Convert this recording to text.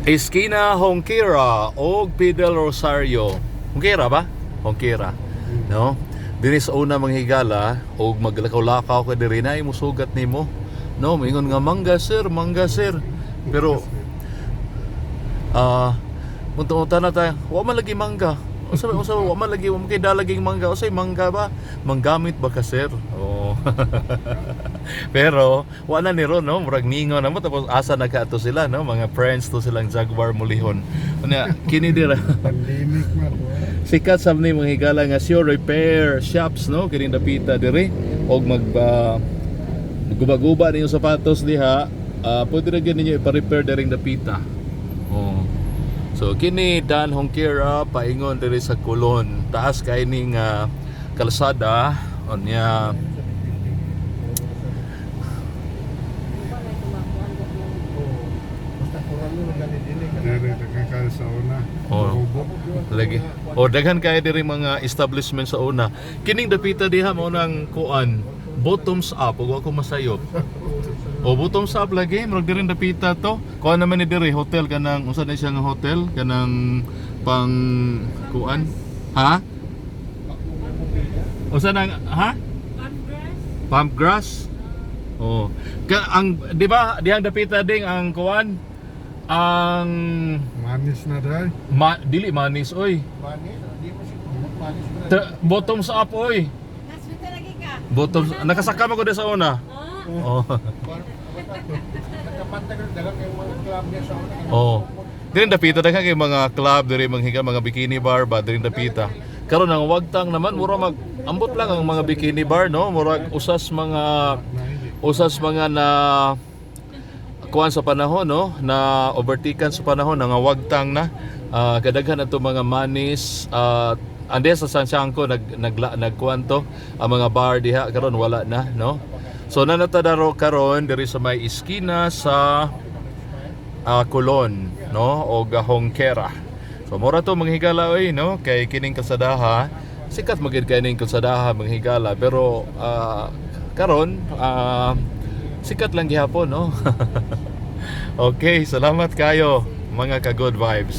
Eskina Honquera og Fidel Rosario. Honquera ba? Honquera. No? Diri sa una, mga higala, og maglakaw-lakaw ka diri na musugat nimo. No, moingon nga, "Mangga, sir, mangga, sir." Pero munta na tayo, wa man lagi mangga. Unsa unsa, wa man lagi, wa man kay dalaging mangga. Unsay mangga ba? Manggamit ba ka, sir? Oh. Pero wa na ni ron, no, murag ningo na mo, tapos asa na ka ato sila, no, mga friends to silang Jaguar mulihon. Unya kini dira Pandemic man. Sikat sa ni, mga higala, nga sure repair shops, no, kining dapita diri og mag guba-guba ninyo sapatos diha, pwede ra gyud ninyo ipa-repair diring dapita. Oh. So kini Dan Honquera paingon diri sa Colon. Taas kay ning kalsada unya. Basta kuran mo gali dili ka. Dere nagkakal sa una. Oh. Ubo. Lagi. O daghan kay diri mga establishment sa una. Kining dapita diha mao nang kuan, Bottoms Up, ug ako masayop. O, Bottoms Up lagi, murag diri dapita to. Kuan naman ni diri hotel, kanang unsa na siya nga hotel, kanang pang kuan? Ha? Unsa nang ha? Pump grass? Oh. Ka, ang di ba dihang dapita ding ang kuan, ang Manis na dahil. Ma, dili manis oy. Manis, di mo siguro manis na. Bottoms Up oy. Naswita lagi ka. Bottoms nakasaka man ko sa una. Ah, Oh. Nakapantag dagang kay mga club niya sa una. Oh. Diri dapita daghan kay mga club diri, manghiga mga bikini bar ba diri dapita. Karon ang wagtang naman, mura mag ambot lang ang mga bikini bar, no, murag usas mga na kuan sa panahon, no, na overtaken sa panahon, nga wagtang na. Kadaghan ato mga manis, ande sa Sansangko nag nag nagkuan to ang mga bar diha, karon wala na, no. So nanatadaro karon diri sa may iskina sa Colon, no, o Honquera. So mura to, mga higala oy, no, kay kining kalsadaha sikat magid kay ning kalsadaha, mga higala, pero karon sikat lang gihapon, no. Okay, salamat kayo, mga ka good vibes.